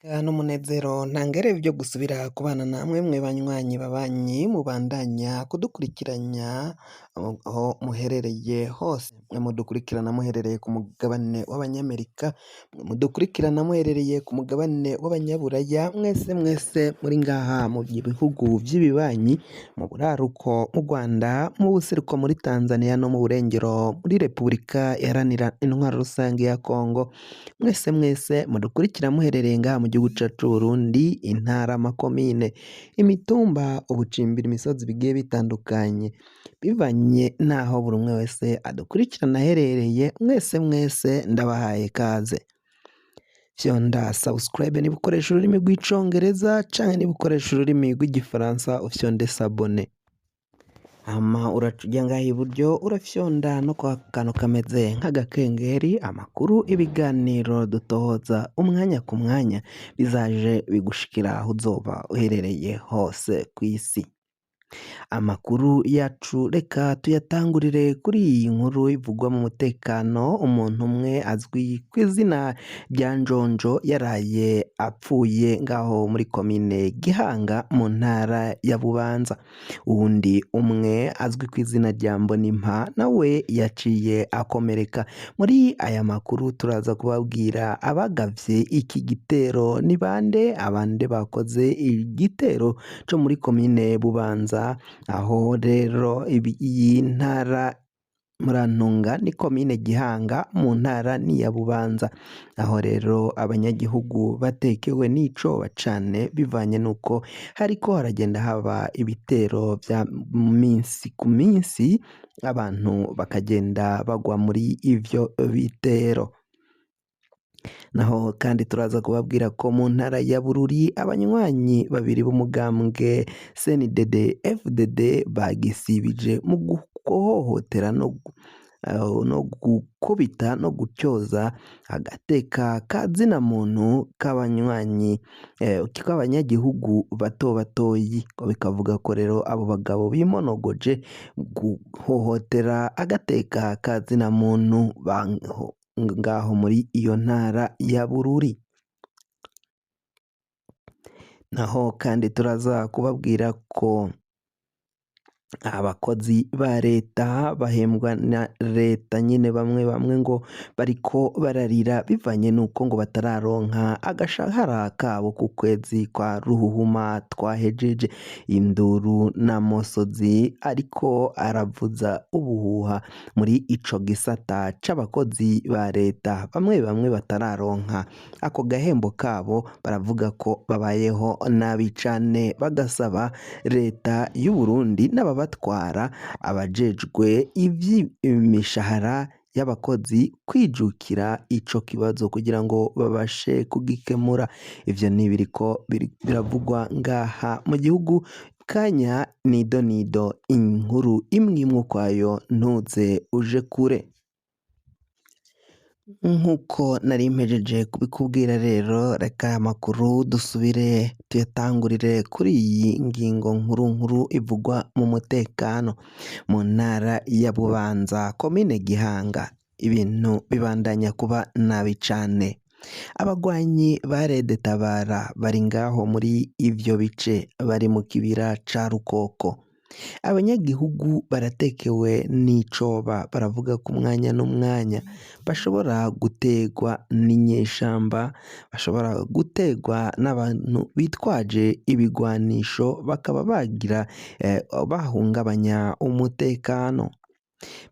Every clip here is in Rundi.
N'umunezero ntangere vyo gusubira kubana namwe mwe banywanyi babanyi mubandanya kudukurikiranya aho muherereye hose, mwe mudukurikirana muherereye ku mugabane w'abanyamerika, mwe mudukurikirana muherereye ku mugabane w'abanyaburaya, mwese mwese muri ngaha mu bihugu vy'ibibanyi, mu buraruko mu Rwanda, mu buseruko muri Tanzania no mu burengero muri Repubulika Iharanira Intwaro Rusange ya Kongo. Mwese mwese mudukurikira muherereye ngaha mu gihugu cacu c'Uburundi, intara, amakomine, imitumba, ubucimbiri, imisozi bigiye bitandukanye, bivanye n'aho buri umwe wese adukurikirana aherereye, mwese mwese ndabahaye kaze. Fyonda subscribe niba ukoresha ururimi rw'icongereza canke niba ukoresha ururimi rw'igifaransa ufyonde s'abonner. Hama uraca uja ngaha iburyo urafyonda no kwa kantu kameze nk'agakengeri, amakuru, ibiganiro dutohoza umwanya ku mwanya bizaje bigushikira aho uzoba uherereye hose kw'isi. Amakuru yacu reka tuyatangurire kuri iyi nkuru ivugwa mu mutekano, umuntu umwe azwi kw'izina rya Njonjo yaraye apfuye ngaho muri komine Gihanga mu ntara ya Bubanza. Uwundi umwe azwi kw'izina rya Mbonimpa nawe yaciye akomereka. Muri aya makuru turaza kubabwira abagavye iki gitero ni bande, abande bakoze igitero co muri komine Bubanza, aho rero iyi ntara Murantunga ni komine Gihanga mu ntara ni ya Bubanza, aho rero abanyagihugu batekewe n'icoba cane bivanye n'uko hariko haragenda haba ibitero vya minsi ku minsi, abantu bakagenda bagwa muri ivyo bitero. Naho kandi turaza kubabwira ko mu ntara ya Bururi abanywanyi babiri b'umugambwe CNDD FDD bagisibije mu guhohotera no gukubita no gutyoza agateka ka zina muntu k'abanywanyi k'abanyagihugu bato batoyi, bikavuga ko rero abo bagabo bimonogoje guhohotera agateka ka zina muntu ngaho muri iyo ntara ya Bururi. Naho kandi turaza kubabwira ko abakozi ba leta bahembwa na leta nyine bamwe bamwe ngo bariko bararira bivanye n'uko ngo batararonka agashahara kabo ku kwezi kwa ruhuhuma twahejeje. Induru n'amosozi ariko aravuza ubuhuha muri ico gisata c'abakozi ba leta bamwe bamwe batararonka ako gahembo kabo, baravuga ko babayeho nabi cane, bagasaba leta y'u Burundi n'ababatwara abajejwe ivy'imishahara y'abakozi kwijukira ico kibazo kugira ngo babashe kugikemura. Ivyo nibiriko biravugwa ngaha mu gihugu. Kanya nido nido inkuru imwe imwe ukwayo, ntuze uje kure. Nk'uko nari mpejeje kubikubwira rero, reka aya makuru dusubire tuyatangurire kuri iyi ngingo nkuru nkuru ivugwa mu mutekano mu ntara ya Bubanza, komine Gihanga. Ibintu bibandanya kuba nabi cane. Abagwanyi ba Red Tabara bari ngaho muri ivyo bice, bari mu kibira ca Rukoko. Abanyagihugu baratekewe n'icoba, baravuga ko umwanya n'umwanya bashobora gutegwa n'inyeshamba, bashobora gutegwa n'abantu bitwaje ibigwanisho bakaba bagira bahungabanya umutekano.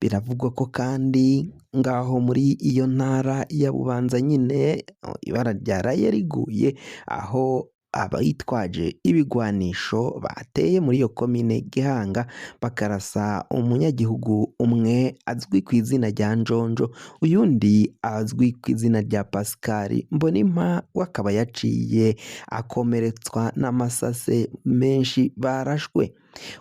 Biravugwa ko kandi ngaho muri iyo ntara ya Bubanza nyine ibara ryaraye riguye, aho abayitwaje ibigwanisho bateye muri iyo komine Gihanga bakarasa umunyagihugu umwe azwi ku izina rya Njonjo, uyundi azwi ku izina rya Pascal Mbonimpa, we akaba yaciye akomeretswa n'amasase menshi barashwe.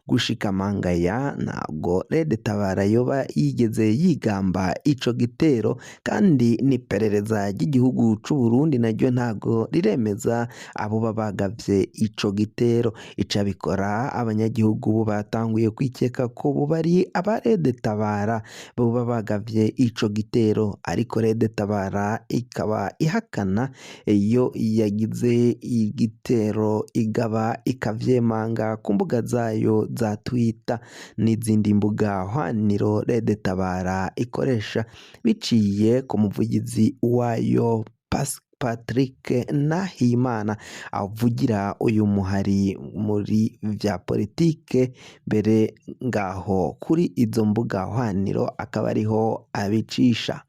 Gushika mangaya ntabwo Red Tabara yoba yigeze yigamba ico gitero, kandi n'iperereza ry'igihugu c'u Burundi naryo ntabwo riremeza abo bagavye ico gitero. Icabikora abanyagihugu bo batanguye kwikeka ko boba ari aba Red Tabara boba bagavye ico gitero, ariko Red Tabara ikaba ihakana iyo yagize igitero, igaba ikavyemanga ku mbuga zayo za Twitter n'izindi mbuga hwaniro Red Tabara ikoresha biciye ku muvugizi wayo Patrick Nahimana avugira uyu muhari muri vya politike, mbere ngaho kuri izo mbuga hwaniro akaba ariho abicisha.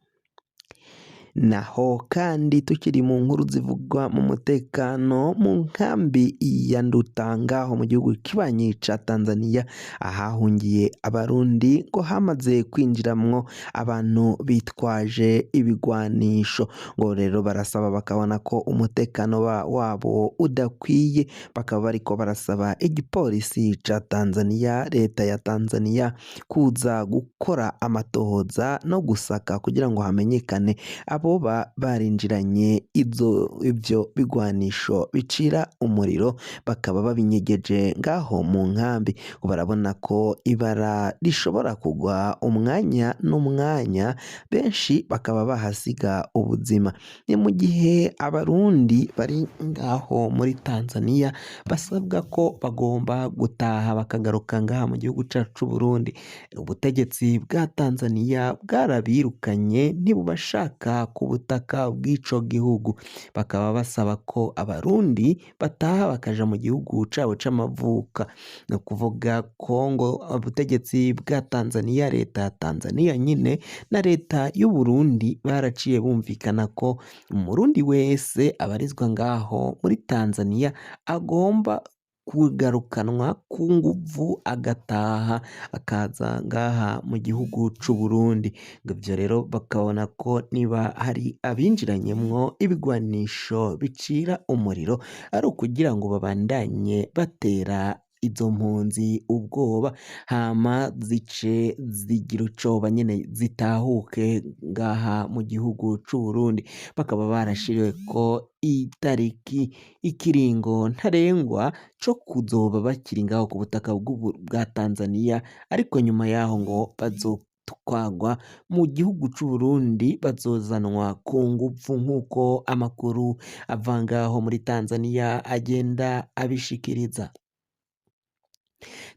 Naho kandi tukiri mu nkuru zivugwa mu mutekano mu nkambi ya Nduta ngaho mu gihugu kibanyi ca Tanzania, ahahungiye abarundi ngo hamaze kwinjiramwo abantu bitwaje ibigwanisho, ngo rero barasaba bakabona ko umutekano wabo udakwiye, bakaba bariko barasaba igipolisi ca Tanzania, leta ya Tanzania kuza gukora amatohoza no gusaka kugira ngo hamenyekane aboba barinjiranye ivyo bigwanisho bicira umuriro, bakaba babinyegeje ngaho mu nkambi. Barabona ko ibara rishobora kugwa umwanya n'umwanya, benshi bakaba bahasiga ubuzima. Ni mu gihe abarundi bari ngaho muri Tanzania basabwa ko bagomba gutaha bakagaruka ngaha mu gihugu cacu c'Uburundi. Ubutegetsi bwa Tanzania bwarabirukanye ntibubashaka ku butaka bw'ico gihugu, bakaba basaba ko abarundi bataha bakaja mu gihugu cabo c'amavuka. Ni ukuvuga ko ngo ubutegetsi bwa Tanzania, leta ya Tanzania nyine na leta y'Uburundi baraciye bumvikana ko umurundi wese abarizwa ngaho muri Tanzania agomba kugarukanwa ku nguvu agataha akaza ngaha mu gihugu c'Uburundi. Ngo ivyo rero bakabona ko niba hari abinjiranyemwo ibigwanisho bicira umuriro ari ukugira ngo babandanye batera izo mpunzi ubwoba, hama zice zigira icoba nyene zitahuke ngaha mu gihugu c'Uburundi. Bakaba barashiriweko itariki ikiringo ntarengwa co kuzoba bakiri ngaho ku butaka bwa Tanzania, ariko nyuma yaho ngo bazotwagwa mu gihugu c'Uburundi, bazozanwa ku nguvu nk'uko amakuru ava ngaho muri Tanzania agenda abishikiriza.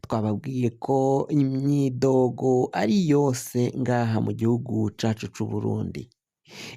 Twababwiye ko imyidogo ari yose ngaha mu gihugu cacu c'Uburundi.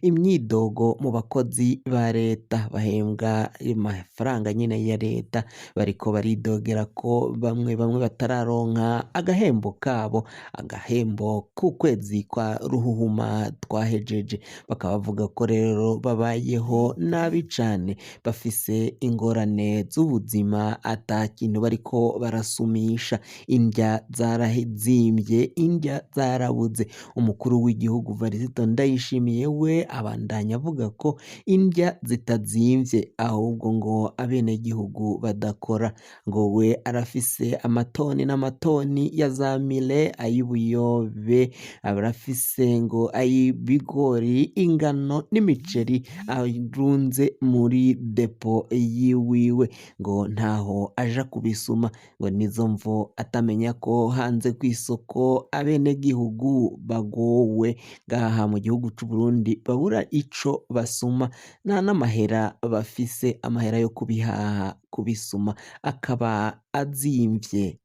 Imyidogo mu bakozi ba leta bahembwa amafaranga nyine ya leta, bariko baridogera ko bamwe bamwe batararonka agahembo kabo, agahembo k'ukwezi kwa ruhuhuma twahejeje. Bakaba bavuga ko rero babayeho nabi cane, bafise ingorane z'ubuzima, ata kintu bariko barasumisha, indya zarazimvye, indya zarabuze. Umukuru w'igihugu Varisito Ndayishimiye we abandanya avuga ko indya zitazimvye, ahubwo ngo abenegihugu badakora. Ngo we arafise amatoni n'amatoni ya za mile ay'ubuyobe, arafise ngo ay'ibigori, ingano n'imiceri arunze muri depo yiwiwe, ngo ntaho aja kubisuma, ngo nizo mvo atamenya ko hanze kw'isoko abenegihugu bagowe ngaha mu gihugu c'Uburundi, babura ico basuma, nta n'amahera bafise, amahera yo kubihaha kubisuma akaba azimvye.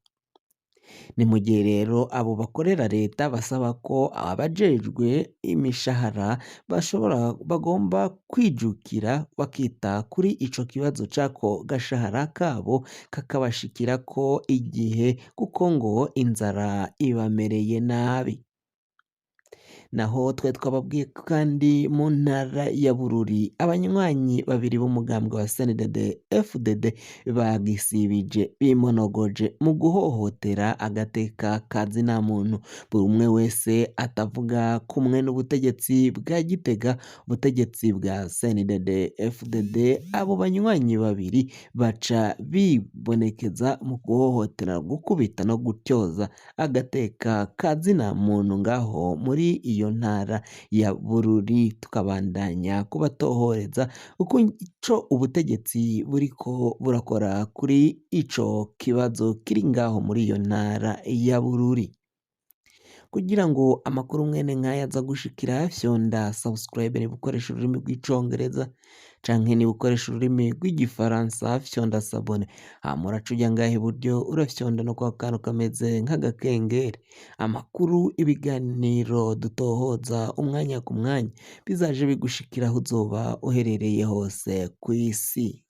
Ni mu gihe rero abo bakorera leta basaba ko abajejwe imishahara bagomba kwijukira bakita kuri ico kibazo c'ako gashahara kabo kakabashikirako igihe, kuko ngo inzara ibamereye nabi. Naho twe twababwiye kandi mu ntara ya Bururi abanywanyi babiri b'umugambwe wa CNDD FDD bagisibije bimonogoje mu guhohotera agateka ka zina muntu, buri umwe wese atavuga kumwe n'ubutegetsi bwa Gitega, ubutegetsi bwa CNDD FDD. Abo banywanyi babiri baca bibonekeza mu guhohotera, gukubita no gutyoza agateka ka zina muntu ngaho muri iyo ntara ya Bururi. Tukabandanya kubatohoreza uko ico ubutegetsi buriko burakora kuri ico kibazo kiri ngaho muri iyo ntara ya Bururi. Kugira ngo amakuru mwene nk'aya aza gushikira, fyonda subscribe niba ukoresha ururimi rw'icongereza, canke niba ukoresha ururimi rw'igifaransa fyonda s'abonner. Hama uraca uja ngaha iburyo urafyonda no kwa kantu kameze nk'agakengeri. Amakuru, ibiganiro dutohoza umwanya ku mwanya bizaje bigushikira aho uzoba uherereye hose kw'isi.